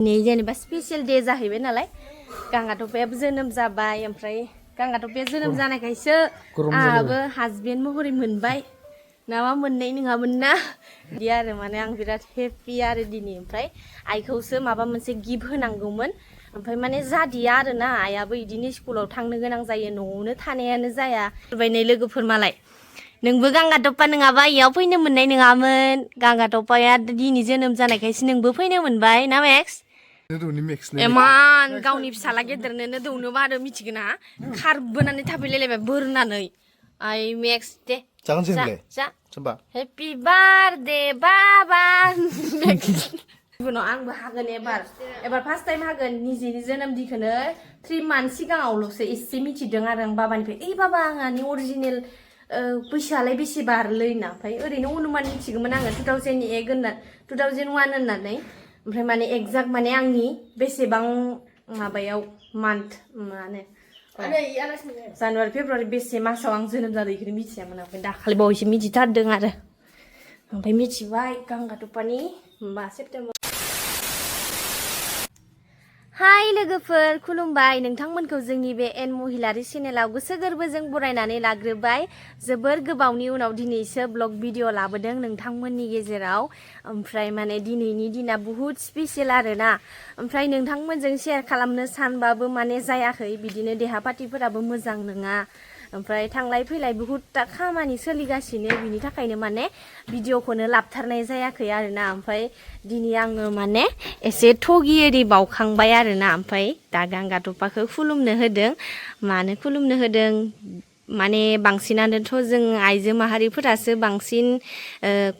Ini जेनेबा special day जाहैबाय नालाय गांगाथफायाबो जोनोम जाबाय ओमफ्राय गांगाथफाया जोनोम जानायखायसो आहाबो हासबेन्ड महरै मोनबाय नामा मोननाय नङामोन ना बिदि आरो माने आं बिराद हेपि आरो दिनै ओमफ्राय आइखौसो माबा मोनसे गिफ्ट होनांगौमोन ओमफ्राय माने जादिया आरो ना आइयाबो इदिनो स्कुलाव थांनो गोनां जायो न'आवनो थानायानो जाया बायनाय लोगोफोर मालाय नोंबो गांगाथफा नङाबा इयाव फैनो मोननाय नङामोन गांगाथफाया दिनै जोनोम जानायखायसो नोंबो फैनो मोनबाय ना मेक्स एमान गावनि फिसाला गेदेरनो दौनो बादो मिथिगोना खारबोनानै थाफैलायलायबाय बोरनानै आइ मेक्स दे जा हेपि बार्थडे बाबा उनाव आंबो हागोन एबार फार्स्ट टाइम हागोन निजेनि जोनोम दिनखौनो 3 मान्थ सिगाङावल'सो एसे मिथिदों आरो आं बाबानिफ्राय ओइ बाबा आंहानि अरिजिनेल बैसोआलाय बेसे बारलै ना ओमफ्राय ओरैनो अनुमान मिथिगौमोन आङो 2001 होनना 2001 होननानै ओमफ्राय माने एक्जाक्ट माने आंनि बेसेबां माबायाव मान्थ माने जानुवारि फेब्रुवारि बेसे मासाव आं जोनोम जादों बेखौनो मिथियामोन ओमफ्राय दाखालि बावैसो मिथिथारदों आरो ओमफ्राय मिथिबाय गांगाथफानि होमबा सेप्तेम्बर हाय लोगोफोर खुलुमबाय नोंथांमोनखौ जोंनि बे महिलारी चेनेलाव गोसो गोरबोजों बरायनानै लाग्रोबाय जोबोर गोबावनि उनाव दिनैसो ब्लग भिडिअ लाबोदों नोंथांमोननि गेजेराव ओमफ्राय माने दिनैनि दिना बुहुत स्पेशल आरोना ओमफ्राय नोंथांमोनजों शेयार खालामनो सानबाबो माने जायाखै बिदिनो देहा पातिफोराबो मोजां नङा ओमफ्राय थांलाय फैलाय बुहुत खामानि सोलिगासिनो बिनि थाखायनो माने भिडिअखौनो लाबथारनाय जायाखै आरोना ओमफ्राय दिनै आङो माने एसे थगियरि बावखांबाय आरोना ओमफ्राय दा गांगाथफाखौ खुलुमनो होदों मानो खुलुमनो होदों माने बांसिनानोथ' जों आइजो माहारिफोरासो बांसिन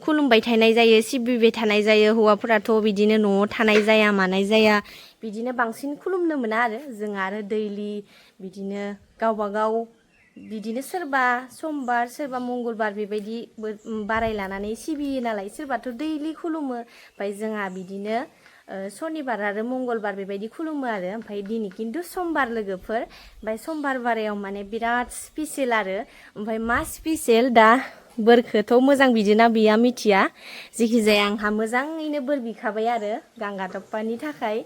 खुलुमबाय थानाय जायो सिबिबाय थानाय जायो हौवाफोराथ' बिदिनो न'आव थानाय जाया मानाय जाया बिदिनो बांसिन खुलुमनो मोना आरो जों आरो दैलि बिदिनो गावबा गाव बिदिनो सोरबा समबार सोरबा मंगलबार बेबायदि बाराय लानानै सिबियो नालाय सोरबाथ' दैलि खुलुमो ओमफ्राय जोंहा बिदिनो सनिबार आरो मंगलबार बेबायदि खुलुमो आरो ओमफ्राय दिनै खिन्थु समबार लोगोफोर ओमफ्राय समबार बारायाव माने बिराद स्पेशल आरो ओमफ्राय मा स्पेशल दा बोरखौथ' मोजां बिदिना बिया मिथिया जिखिजाया आंहा मोजाङैनो बोर बिखाबाय आरो गांगाथफानि थाखाय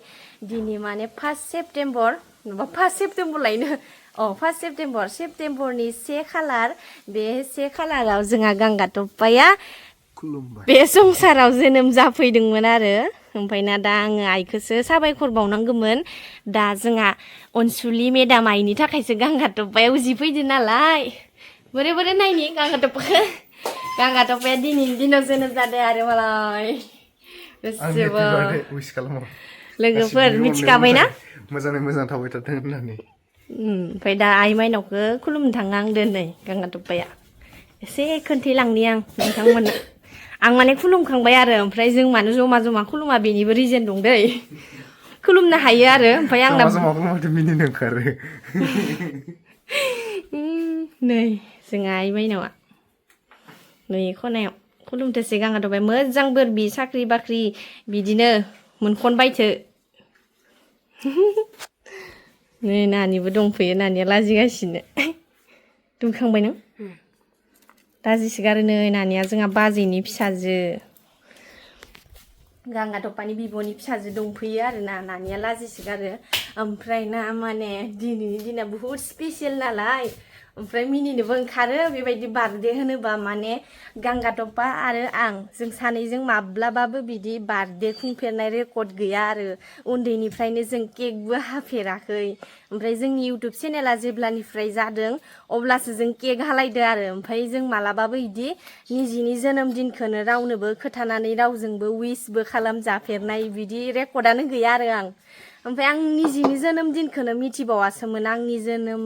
दिनै माने 1 सेप्तेम्बर माबा 1 सेप्तेम्बर लायनो 1 सेप्तेम्बरनि 1 खालार बे 1 खालाराव जोंहा गांगाथफाया बे संसाराव जोनोम जाफैदोंमोन आरो ओमफ्राय ना दा आङो आइखौसो साबायखर बावनांगौमोन दा जोंहा अनसुलि मेदाम आइनि थाखायसो गांगाथफाया उजिफैदो नालाय बोरै बोरै नायनि गांगाथफाया दिनैनि दिनाव जोनोम जादों आरो मालाय लोगोफोर मिथिखाबायना मोजाङै मोजां थाबाय थाथों होननानै ओमफ्राय दा आइ माइनावखौ खुलुमनो थाङा आं दिनै गांगाथफाया एसे खोन्थालांनि आं नोंथांमोननो आं माने खुलुमखांबाय आरो ओमफ्राय जों मानो जमा जमा खुलुमा बेनिबो रिजन दं दै खुलुमनो हायो आरो ओमफ्राय आंना मिनिनो ओंखारो नै जोंहा आइ माइनावा नै खनायाव खुलुमथोसै गांगाथफाया मोजां बोर बि साख्रि बाख्रि बिदिनो मोनखनबायथो नै नानिबो दंफैयो नानिया लाजिगासिनो दुगैखांबाय नों लाजिसोगारो नै नानिया जोंहा बाजैनि फिसाजो गांगाथफानि बिब'नि फिसाजो दंफैयो आरो ना नानिया लाजिसोगारो ओमफ्राय ना माने दिनैनि दिना बुहुत स्पेशल नालाय ओमफ्राय मिनिनोबो ओंखारो बेबायदि बार्थडे होनोबा माने गांगाथफा आरो आं जों सानैजों माब्लाबाबो बिदि बार्थडे खुंफेरनाय रेकर्ड गैया आरो उन्दैनिफ्रायनो जों केकबो हाफेराखै ओमफ्राय जोंनि इउटुब चेनेला जेब्लानिफ्राय जादों अब्लासो जों केक हालायदो आरो ओमफ्राय जों मालाबाबो इदि निजिनि जोनोम दिनखौनो रावनोबो खोथानानै रावजोंबो विशबो खालामजाफेरनाय बिदि रेकर्डआनो गैया आरो आं ओमफ्राय आं निजिनि जोनोम दिनखौनो मिथिबावासोमोन आंनि जोनोम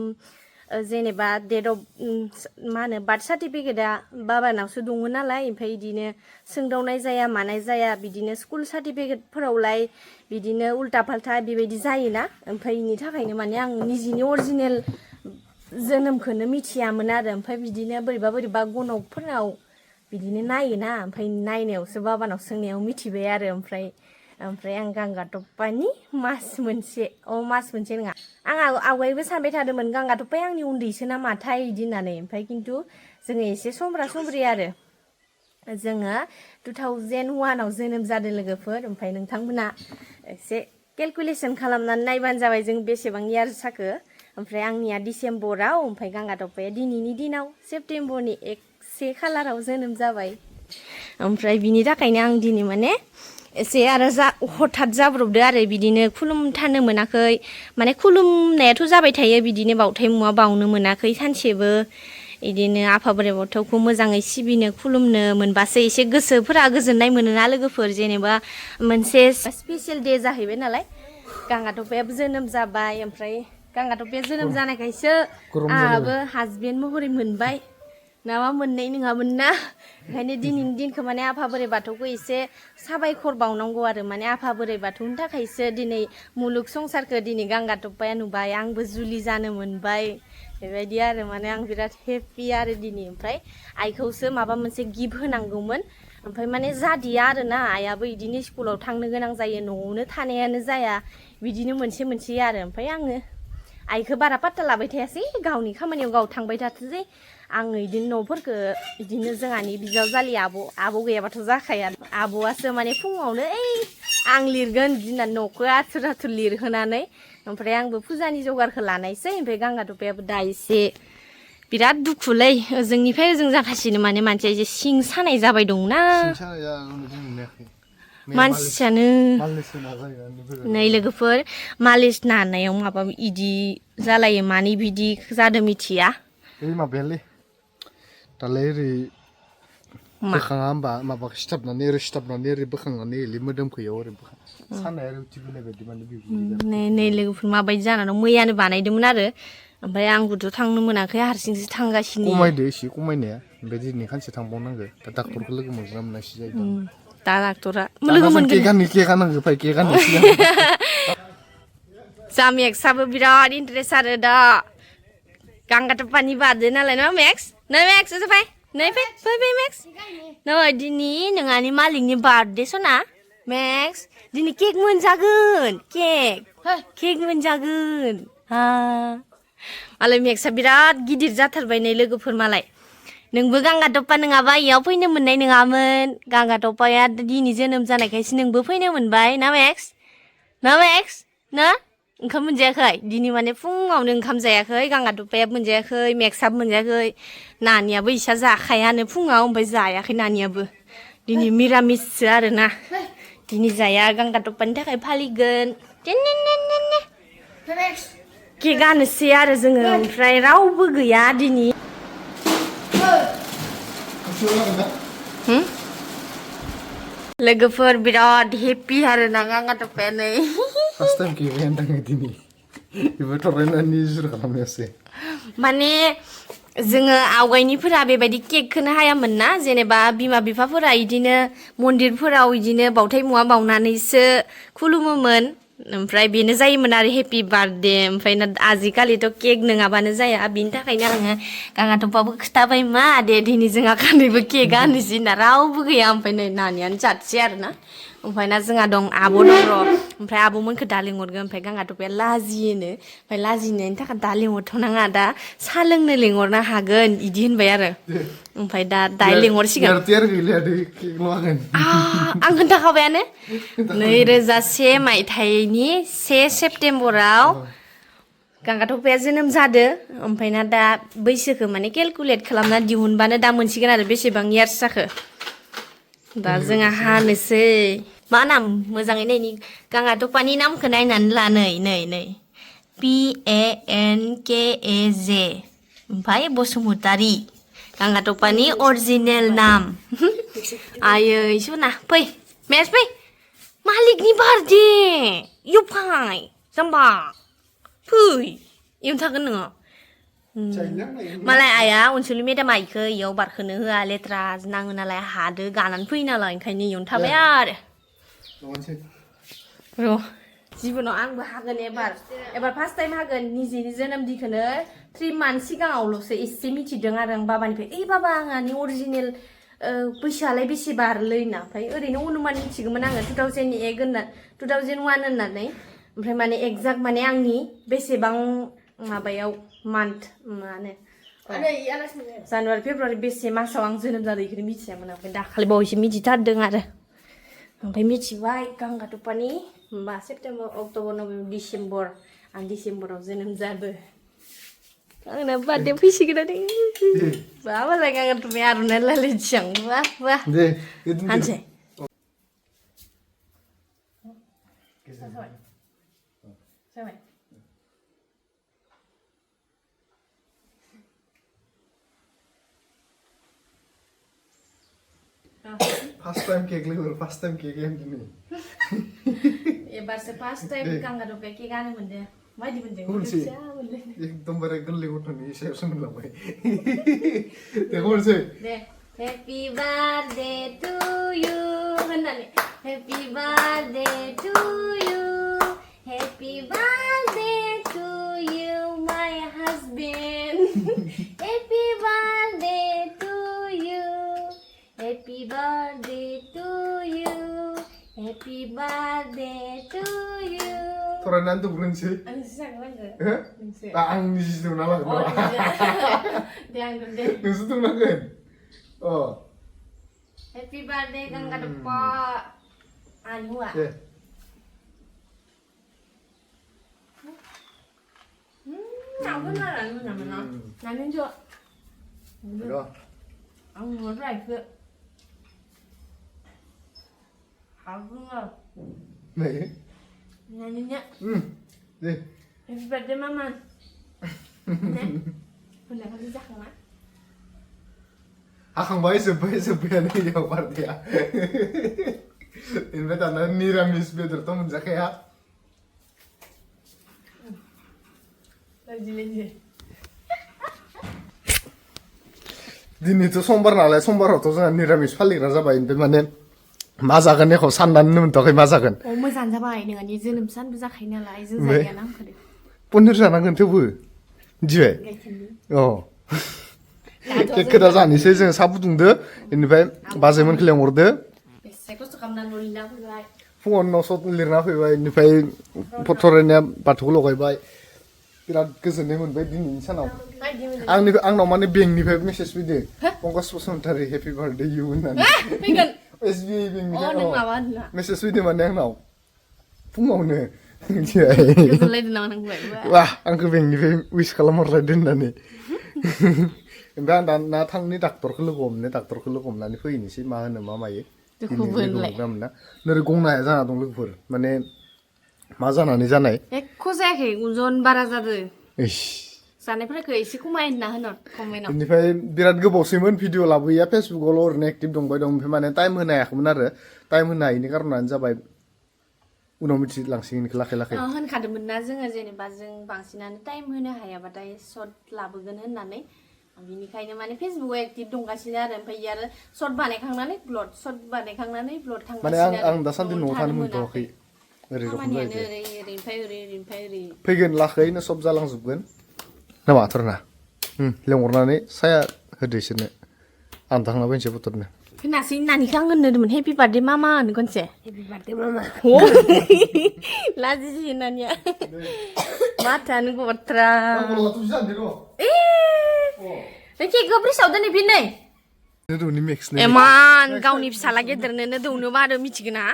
जेनेबा डेट अफ मा होनो बार्थ सार्टिफिकेटआ बाबानावसो दङ नालाय ओमफ्राय बिदिनो सोंदावनाय जाया मानाय जाया बिदिनो स्कुल सार्टिफिकेटफोरावलाय बिदिनो उल्टा फाल्टा बेबायदि जायोना ओमफ्राय बेनि थाखायनो माने आं निजिनि अरिजिनेल जोनोमखौनो मिथियामोन आरो ओमफ्राय बिदिनो बोरैबा गनकफोराव बिदिनो नायोना ओमफ्राय नायनायावसो बाबानाव सोंनायाव मिथिबाय आरो ओमफ्राय आं गांगाथफानि मास मोनसे नङा आं आवगायबो सानबाय थादोंमोन गांगाथफाया आंनि उन्दैसो ना माथाय बिदि होननानै ओमफ्राय खिन्थु जोङो एसे समब्रा समब्रि आरो जोङो 2001 जोनोम जादों लोगोफोर ओमफ्राय नोंथांमोना एसे केलकुलेसन खालामनानै नायबानो जाबाय जों बेसेबां इयार्स जाखो ओमफ्राय आंनिया डिसेम्बराव ओमफ्राय गांगाथपाया दिनैनि दिनाव सेप्तेम्बरनि 1 खालाराव जोनोम जाबाय ओमफ्राय बिनि थाखायनो आं दिनै माने एसे आरो हठात जाब्रबदो आरो बिदिनो खुलुमथारनो मोनाखै माने खुलुमनायाथ' जाबाय थायो बिदिनो बावथाय मुवा बावनो मोनाखै सानसेबो इदिनो आफा बोराइ बाथौखौ मोजाङै सिबिनो खुलुमनो मोनबासो एसे गोसोफोरा गोजोननाय मोनोना लोगोफोर जेनेबा मोनसे स्पेसियेल दे जाहैबाय नालाय गांगाथपायाबो जोनोम जाबाय ओमफ्राय गांगाथपाया जोनोम जानायखायसो आंहाबो हासबेन्ड महरै मोनबाय नामा मोननाय नङामोन ना ओंखायनो दिनैनि दिनखौ माने आफा बोराइ बाथौखौ एसे साबायखर बावनांगौ आरो माने आफा बोराइ बाथौनि थाखायसो दिनै मुलुग संसारखौ दिनै गांगाथपाया नुबाय आंबो जुलि जानो मोनबाय बेबायदि आरो माने आं बिराद हेपि आरो दिनै ओमफ्राय आइखौसो माबा मोनसे गिफ्ट होनांगौमोन ओमफ्राय माने जादिया आरो ना आइयाबो बिदिनो स्कुलाव थांनो गोनां जायो न'आवनो थानायानो जाया बिदिनो मोनसे आरो ओमफ्राय आङो आइखौ बारा पात्ता लाबाय थायासै गावनि खामानियाव गाव थांबाय थाथोंसै आङो बिदिनो न'फोरखौ बिदिनो जोंहानि बिजावजालि आब' गैयाबाथ' जाखाया आब'आसो माने फुङावनो आं लिरगोन बिदि न'खौ आथुर लिरहोनानै ओमफ्राय आंबो फुजानि जगारखौ लानायसै ओमफ्राय गांगाथपायाबो दा एसे बिराद दुखुलै ओजोंनिफ्राय ओजों जागासिनो माने मानसिया एसे सिं सानाय जाबाय दंना मानसियानो नै लोगोफोर मालिस नानायाव माबा इदि जालायो मानि बिदि जादों मिथिया माबायालै दालाय ओरै बोखाङा होमबा माबाखौ सिथाबनानै ओरै बोखांनानै ओरै मोदोमखैयाव ओरै सानाया ओरै उथिबोनाय बायदि माने नै लोगोफोर माबायदि जाना दं मैयानो बानायदोंमोन आरो ओमफ्राय आंबोथ' थांनो मोनाखै हारसिंसो थांगासिनो खमायदो एसे खमायनाया ओमफ्राय दिनै खानसे थांबावनांगौ दा डाक्टरखौ लोगो मोनगोन मोनासै जाहैदों दा डाक्टरा लोगो मोनगोन केक गानांगौ फै केक गाननो जा मेक्सआबो बिराद इन्टारेस्ट आरो दा गांगाथपानि बार्थडे नालाय ना मेक्स नै मेक्स ओजों फै नै फै मेक्स नै दिनै नोंहानि मालिकनि बार्थडे सना मेक्स दिनै केक मोनजागोन केक मोनजागोन मालाय मेक्सआ बिराद गिदिर जाथारबाय नै लोगोफोर मालाय नोंबो गांगाथपा नङाबा इयाव फैनो मोननाय नङामोन गांगाथपाया दिनै जोनोम जानायखायसो नोंबो फैनो मोनबाय ना मेक्स ना ओंखाम मोनजायाखै दिनै माने फुङावनो ओंखाम जायाखै गांगाथपायाबो मोनजायाखै मेक्सआबो मोनजायाखै नानियाबो इसा जाखायानो फुङाव ओमफ्राय जायाखै नानियाबो दिनै मिरामिससो आरोना दिनै जाया गांगाथपानि थाखाय फालिगोन केक गानोसै आरो जोङो ओमफ्राय रावबो गैया दिनै लोगोफोर बिराद हेपि आरो ना गांगाथपाया नै फार्स्ट टाइम केक गानदों दिनै बेबो थरायनानै जुर खालामनायासै माने जोङो आवगायनिफोरा बेबायदि केकखौनो हायामोन ना जेनेबा बिमा बिफाफोरा इदिनो मन्दिरफोराव इदिनो बावथाय मुवा बावनानैसो खुलुमोमोन ओमफ्राय बेनो जायोमोन आरो हेपि बार्थडे ओमफ्राय आजिखालिथ' केक नङाबानो जाया बिनि थाखायनो आङो गांगाथपाबो खिथाबाय मा दे दिनै जोंहा खानैबो केक गानोसै होनना रावबो गैया ओमफ्राय नै नानियानो जाथसै आरोना ओमफ्राय ना जोंहा दं आब' दं र' ओमफ्राय आब'मोनखौ दा लिंहरगोन ओमफ्राय गांगाथपाया लाजियोनो ओमफ्राय लाजिनायनि थाखाय दा लिंहरथ'नाङा दा साहा लोंनो लिंहरनो हागोन इदि होनबाय आरो ओमफ्राय दा लिंहरसिगोन आं खोन्थाखाबायानो 2001 मायथाइनि 1 सेप्तेम्बराव गांगाथपाया जोनोम जादो ओमफ्राय ना दा बैसोखौ माने केलकुलेट खालामना दिहुनबानो दा मोनसिगोन आरो बेसेबां इयार्स जाखो दा जोंहा हानोसै मा नाम मोजाङै नायनि गांगाथपानि नामखौ नायनानै ला नै PANKAJ ओमफ्राय बसुमतारी गांगाथपानि अरिजिनेल नाम आयै सना फै मेक्स फै मालिकनि बार्थडे इयाव फै जाम्बा फै इयावनो थागोन नोङो मालाय आइया अनसुलि मेदामा इखौ इयाव बारखोनो होआ लेथ्रा नाङो नालाय हादो गानानै फैयो नालाय ओंखायनो इयावनो थाबाय आरो र' जिबनाव आंबो हागोन एबार फार्स्ट टाइम हागोन निजेनि जोनोम दिनखौनो 3 मान्थ सिगाङावल'सो एसे मिथिदों आरो आं बाबानिफ्राय बाबा आंहानि अरिजिनेल बैसोआलाय बेसे बारलै ना ओमफ्राय ओरैनो अनुमान मिथिगौमोन आङो 2001 होनना 2001 होननानै ओमफ्राय माने एक्जाक्ट माने आंनि बेसेबां माबायाव मान्थ माने जानुवारि फेब्रुवारि बेसे मासाव आं जोनोम जादों बेखौनो मिथियामोन ओमफ्राय दाखालि बावैसो मिथिथारदों आरो ओमफ्राय मिथिबाय गांगाथपानि होमबा सेप्तेम्बर अक्ट'बर नभेम्बर डिसेम्बर आं डिसेम्बराव जोनोम जादो आंना बार्थडे फैसिगोन आरो बाबा जायगा गानथ'बाय आर'नाइ लालायदियां वाह वाह दे हानसै जाबाय फार्स्ट टाइम केक लोगो फार्स्ट टाइम केक एम दिनै एबारसो फार्स्ट टाइम गांगाट'पायाव केक गानो मोनदों माबायदि मोनदों खनसे एकदमबारे गोरलै गथ'नि सायावसो मोनलांबाय दे खनसे दे हेपि बार्थडे टु इउ होननानै happy birthday to you happy birthday to you my husband happy birthday to you happy birthday to you happy birthday to you फरायनानै दंग्रोनोसै आंसो जागोन आं निजि दंना लागोन दे आं दे नोंसो दंनांगोन अ हेपि बार्थडे गांगाट'पा आं हुआ दे 나도 나는 뭐냐면 나는 저 이거 뭐라 그 하구가 네 나는요 네 해피 버스데이 마마 네 근데 가서 잠깐만 아까 습배는 이거 말이야 인베다는 니라미스 베드로 또 문제야 दिनैथ' समबार नालाय समबारावथ' जोंहा निरामिस फालिग्रा जाबाय ओमफ्राय माने मा जागोन एखौ साननानै मोनथ'वाखै मा जागोन मोजाङानो जाबाय नोंनि जोनोम सानबो जाखायो नालाय जों जायगायानो हांखादों पनिर जानांगोन थेवबो मिथिबाय अ केकखौ दा जानोसै जों साहा फुदुंदो बेनिफ्राय बाजैमोनखौ लेंहरदो एसे खस्थ' खालामनानै लिरना फैबाय फुङाव न'सो लिरना फैबाय बेनिफ्राय फट'रायनाया बाथौखौ लगायबाय बिराद गोजोननाय मोनबाय दिनैनि सानाव आंनाव माने बेंकनिफ्राय मेसेज फैदो पंकज बसुमतारी हेपि बार्थडे इउ होननानै फैगोन SBI बेंकनिफ्राय नों माबा होनला मेसेज फैदो माने आंनाव फुङावनो गोजोनलायदों नामा नोंलाय वा आंखौ बेंकनिफ्राय उइस खालामहरलायदो होननानै ओमफ्राय आं दाना थांनि डाक्टरखौ लोगो हमनानै फैनोसै मा होनो मा मायो ना नोरै गंनो हाया जाना दं लोगोफोर माने मा जानानै जानाय एख' जायाखै अजन बारा जादों जानायफोरखौ एसे खमायना होनो कमेन्टआव बेनिफ्राय बिराद गोबावसैमोन भिडिअ लाबोया फेसबुकावल' ओरैनो एक्टिभ दंबाय दं ओमफ्राय माने टाइम होनो हायाखैमोन आरो टाइम होनो हायैनि कारनानो जाबाय उनाव मिथिलांसिगोन लाखै लाखै होनखादोंमोन ना जोङो जेनेबा जों बांसिनानो टाइम होनो हायाबाथाय सर्ट लाबोगोन होननानै बिनिखायनो माने फेसबुकाव एक्टिभ दंगासिनो आरो ओमफ्राय आरो सर्ट बानायखांनानै ब्लड थांगासिनो माने आं दासान्दि न'आव थानो मोनथ'वाखै ओरै रखम जाहैबाय ओरै फैगोन लाखैनो सब जालांजोबगोन नामा थरना लेंहरनानै साया होदो इसोरनो आं थांना फैनोसै फटरनो खोनासै नानिखौ आं होनदोंमोन हेपि बार्थडे मामा होनो खनसे हेपि बार्थडे मामा लाजियो नानिया माथानो गथ्रा केकखौ फ्रिजआव दोनहैफिन एमान गावनि फिसाला गेदेरनो दौनो बारो मिथिगोन ना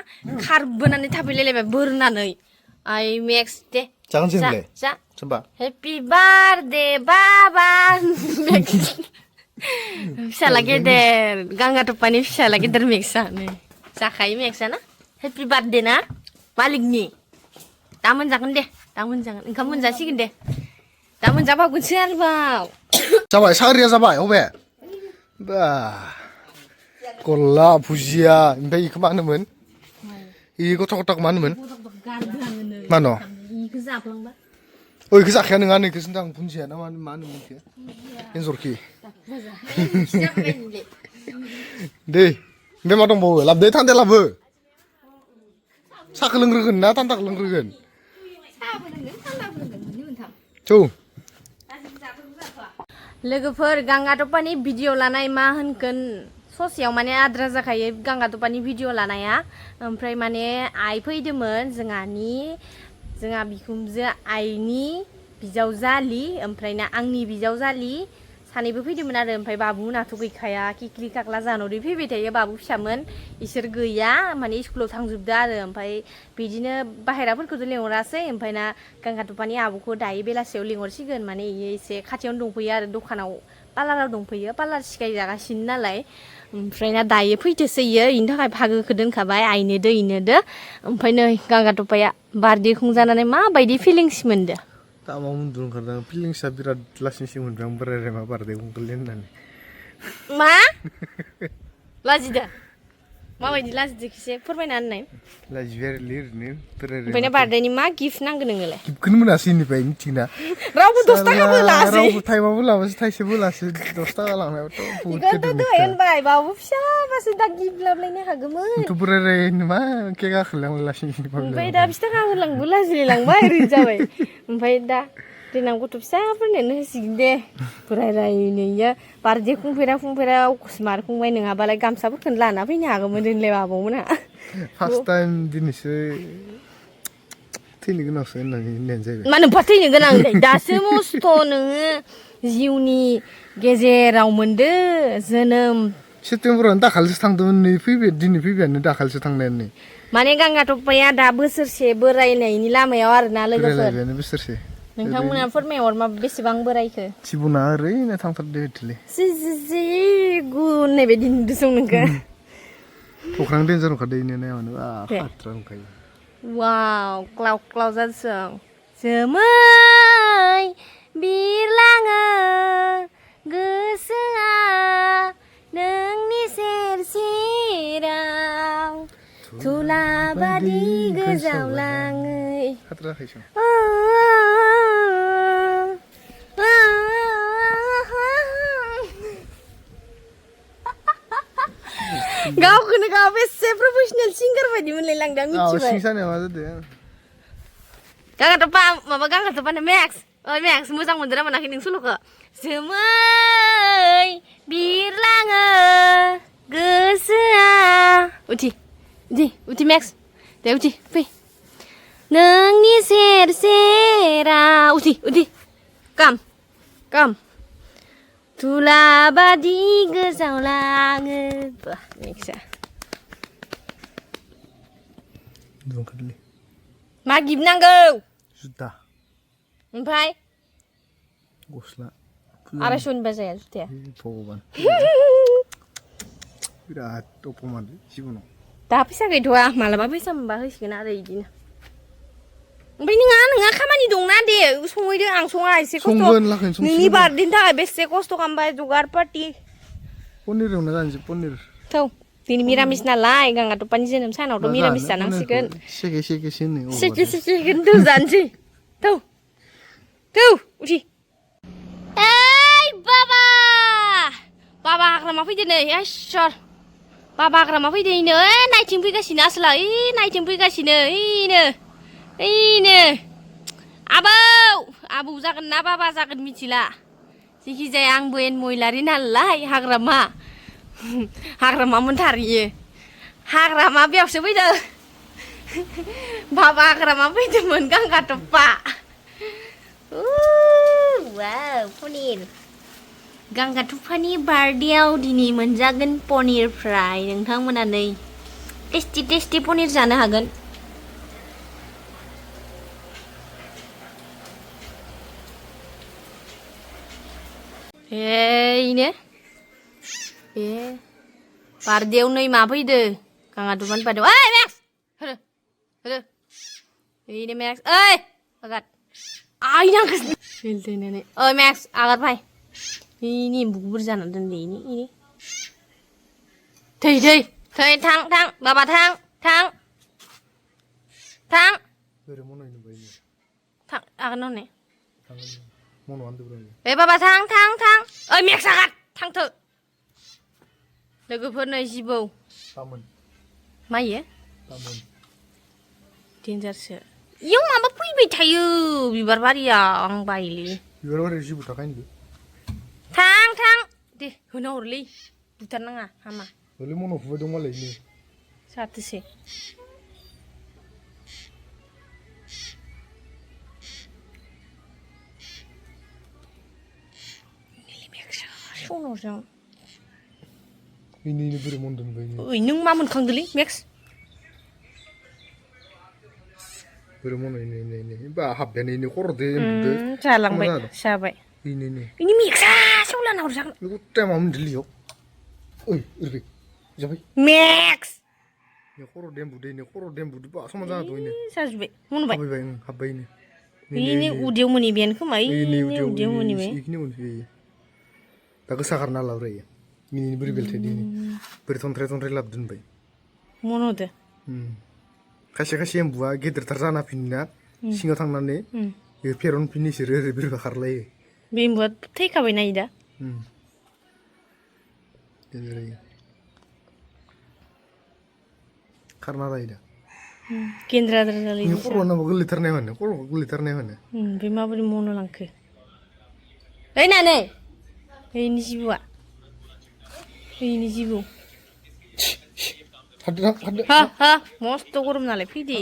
खारबोनानै थाफैलायलायबाय बोरनानै आइ मेक्स दे जा हेपि बार्थडे बाबा फिसाला गेदेर गांगाट'पानि फिसाला गेदेर मेक्सआनो जाखायो मेक्सआ ना हेपि बार्थडे ना मालिकनि दा मोनजागोन दे दा मोनजागोन ओंखाम मोनजासिगोन दे दा मोनजाबावगोनसो आरोबाव जाबाय सारिया जाबाय अबे बा गल्ला भुजिया ओमफ्राय इखौ मा होनोमोन इ गथा गथाखौ मा होनोमोन मा न' इखौ जाफ्लांबा इखौ जाखाया नङा नै इखौसो आं भुजिया ना मा होनोमोन इखौ एन्जरखि दे ओमफ्राय मा दंबावो लाबोदो थान्दा लाबो साहाखौ लोंग्रोगोन ना थान्दाखौ लोंग्रोगोन लोगोफोर गांगाट'पानि भिडिअ लानाय मा होनगोन ससेयाव माने आद्रा जाखायो गांगाट'पानि भिडिअ लानाया ओमफ्राय माने आइ फैदोंमोन जोंहा बिखुनजो आइनि बिजावजालि ओमफ्राय ना आंनि बिजावजालि सानैबो फैदोंमोन आरो ओमफ्राय बाबुमोनाथ' गैखाया किक्लि काक्ला जानावदि फैबाय थायो बाबु फिसामोन इसोर गैया माने स्कुलाव थांजोबदो आरो ओमफ्राय बिदिनो बाहेराफोरखौथ' लिंहरासै ओमफ्राय ना गांगाथपानि आब'खौ दायो बेलासियाव लिंहरसिगोन माने इयो एसे खाथियावनो दंफैयो आरो दखानाव पार्लाराव दंफैयो पार्लार सिखायजागासिनो नालाय ओमफ्राय ना दायो फैथोसै इयो इनि थाखाय भागोखौ दोनखाबाय आइनोदो इनोदो ओमफ्राय नै गांगाथपाया बार्थडे खुंजानानै माबायदि फिलिंस मोनदो दामा उन्दुनो ओंखारदों फिलिंसआ बिराद लासिंसिं मोनबाय आं बोराय मा बार्थडे खुंगोनलै होननानै मा लाजिदो माबायदि लाजिदो एसे फोरमायना होननाय लाजिबाय ओरैनो बोराय ओमफ्राय ना बार्थडेनि मा गिफ्ट नांगौ नोंनोलाय गिफ्टखौनो मोनासै इनिफ्राय मिथिना रावबो 10 थाखाबो लासै रावबो टाइमाबो लाबासै थाइसेबो लासै 10 थाखा लांनायावथ' बहुत इखौथ' दहाय होनबाय बाबु फिसाबासो दा गिफ्ट लाबलायनो हागौमोन आंथ' बोराय मा केक आखोलाय लासिंसिं ओमफ्राय दा 20 थाखा होलांबो लाजिलायलांबाय ओरैनो जाबाय ओमफ्राय दा देनां गथ' फिसाफोरनोनो होसिगोन दे बोरायनो इयो बार्थडे खुंफेरा अकस्मात खुंबाय नङाबालाय गामसाफोरखौनो लाना फैनो हागौमोन होनलाय आबौमोनहा फार्स्ट टाइम दिनैसो थैनो गोनांसो होननानै होननायानो जाहैबाय मा नोमफा थैनो गोनांलै दासो मस्थ' नोङो जिउनि गेजेराव मोनदो जोनोम सेप्तेम्बरावनो दाखालिसो थांदोंमोन नै फैबाय दिनै फैबायानो दाखालिसो थांनायानो नै माने गांगाथपाया दा बोसोरसे बोरायनायनि लामायाव आरोना लोगोफोर बोरायलायबायानो बोसोरसे नोंथांमोना फोरमायहर मा बेसेबां बोरायखो जिबना ओरैनो थांथारदो बिदिलै जि गुननाय बायदि नुदों नोंखो अख्रां देन्जार ओंखारदो इनो नायावनो खाथ्रा ओंखायो वाव क्लाव क्लाव जादों जोमै बिरलाङो गोसोआ नोंनि सेर सेराव थुला बादि गोजावलाङै खाथ्रा जाखायोसं गावखौनो गाव बेसे प्रफेसनेल सिंगार बायदि मोनलायलांदों मिथिबाय सिं सानाया मा जादों गांगाथपा माबा गांगाथपानो मेक्स ओइ मेक्स मोजां मोनदों ना मोनाखै नों सल'खौ जोमै बिरलाङो गोसोआ उथि मेक्स दे उथि फै नोंनि सेर सेराव उथि काम थुला बादि गोजावलाङो मेक्सआ दुंखारलै मा गिफ्ट नांगौ जुथा ओमफ्राय गस्ला 250 जाया जुथाया भगबान बिराद अपमानलै जिबनाव दा फैसा गैथ'आ मालाबा फैसा मोनबा होसिगोन आरो इदिनो ओमफ्राय नोंहा खामानि दंना दे संहैदो आं सङा एसे खस्थ' नोंनि बार्थडेनि थाखाय बेसे खस्थ' खालामबाय जुगार पार्टि पनिर एवना जानोसै पनिर थौ दिनै मिरामिस नालाय गांगाथपानि जोनोम सानावथ' मिरामिस जानांसिगोन सेकेसो होनो सेकेन्ड जानोसै थौ उथि ओइ बाबा हाग्रामा फैदो नै इसर बाबा हाग्रामा फैदो इनो नायथिं फैगासिनो आसोला नायथिं फैगासिनो इनो आबौ जागोन ना बाबा जागोन मिथिला जिखिजाया आंबो महिलारि नालाय हाग्रामा मोनथारियो हाग्रामा बेयावसो फैदो बाबा हाग्रामा फैदोंमोन गांगाथपा वाव पनिर गांगाथपानि बार्थडेआव दिनै मोनजागोन पनिर फ्राय नोंथांमोना नै टेस्टि पनिर जानो हागोन इनो बार्थडेआव नै मा फैदो गांगाथपानि बार्थडेआव ओइ मेक्स होदो इनो मेक्स ओइ आगार आइ नांगोन ओइ मेक्स आगार फाय इनि एम्बुखौ बुरजा जाना दोनदे इनि थै थां बाबा थां आगान हनै बाबा थां ओइ मेक्स आगार थांथो लोगोफोर नै जिबौ मा इयो डेन्जारसो इयाव माबा फैबाय थायो बिबार बारियाव आं बायोलै बिबार बारियाव जिबौ थाखायो थां दे होना हरलै बुथारनाङा हामा हरलै मन' फुबाय दं मालाय इनो जाथोसै अरजां ini beri mondon bayi ओइ नों मा मोनखांदोलै max beri mondo ini bah habben ini korde embude जालांबाय जाबाय ini ini मेक्सा सेवलाना अरजां itu tema mendeli yo oi irbi jabai max ini koro dembude bah sama jana tuh ini जाजोब्बाय मोनबाय habbai ini ini uदैयाव मोनहैबायानो खोमा ini uदैयाव मोनहैबाय ini mondi दा गोसा खारना लाब्रायो ini beri belte ini beri tontre labdun bayi मन'दो खायसे एम्बुआ गेदेरथार जाना फिनना सिङाव थांनानै फेरन फिनि बिसोरो ओरै बोरैबा खारलायो बे एम्बुआ थैखाबायना दा खारना लायो दा गेन्द्राद्रा जालायो खर'आ नामा गोलैथारनाय माने खर'खौ गोलैथारनाय माने बे माबोरै मन' लांखो ओइ नानै ओइनि जिबौआ ओइनि जिबौ हा मस्त' गरम नालाय फैदो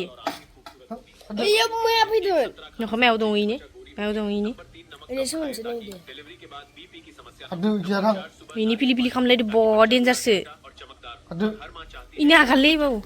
Iya माया फैदोंमोन नोंखौ मायाव दं इनि ओरै सोंनोसै नायदो इनि पिलि खालामलायदो ब' देन्जारसो इनि आगाललै बाबु